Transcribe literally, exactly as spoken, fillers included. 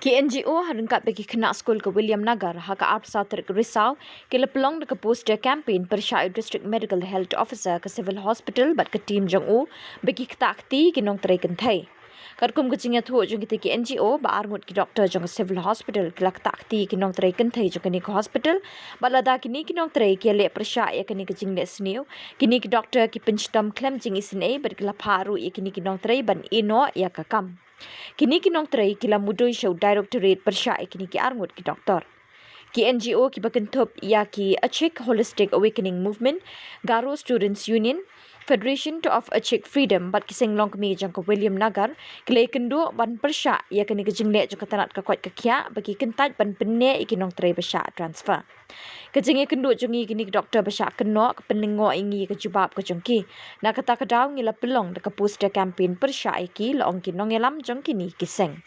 Ki NGO ha ryngkat bad ki khynnah skul ka Williamnagar ha ka arphew saw tarik Risaw ki la pynlong da ka poster campaign pyrshah ïa u District Medical Health Officer ka Civil Hospital bad ka team jong u ba ki ktah kti ïa ki nongtrei kynthei. Katkum ka jingïathuh jong kitei ki NGO, ba arngut ki doktor jong ka Civil Hospital ki la ktah kti ïa ki nongtrei kynthei jong kane ka hospital, bad lada kine ki nongtrei ki ïaleh pyrshah ïa kane ka jingleh sniew, kine ki doktor ki pynshitom khlem jingisynei bad ki la phah ruh ïa kine ki nongtrei ban ïeh noh ïa ka kam. Kine ki nongtrei ki la mudui sha u Directorate pyrshah ïa kine ki arngut ki doktor. Ki NGO kiba kynthup ïa ki Achik Holistic Awakening Movement, Garo Students Union, Federation of Achik Freedom bad ki seng longkmie jong ka Williamnagar ki la ïakynduh ban pyrshah ïa kane ka jingleh jong ka tnat ka koit ka khiah ba ki kyntait ban pynneh ïa ki nongtrei ba shah transfer. Ka jingïakynduh jong ngi ïa kine ki doktor ba shah kynnoh ka pynlyngngoh ïa ngi ïa ka jubab ka jong ki. Na kata ka daw ngi la pynlong da ka poster campaign pyrshah ïa ki, la ong ki nongïalam jong kine ki seng.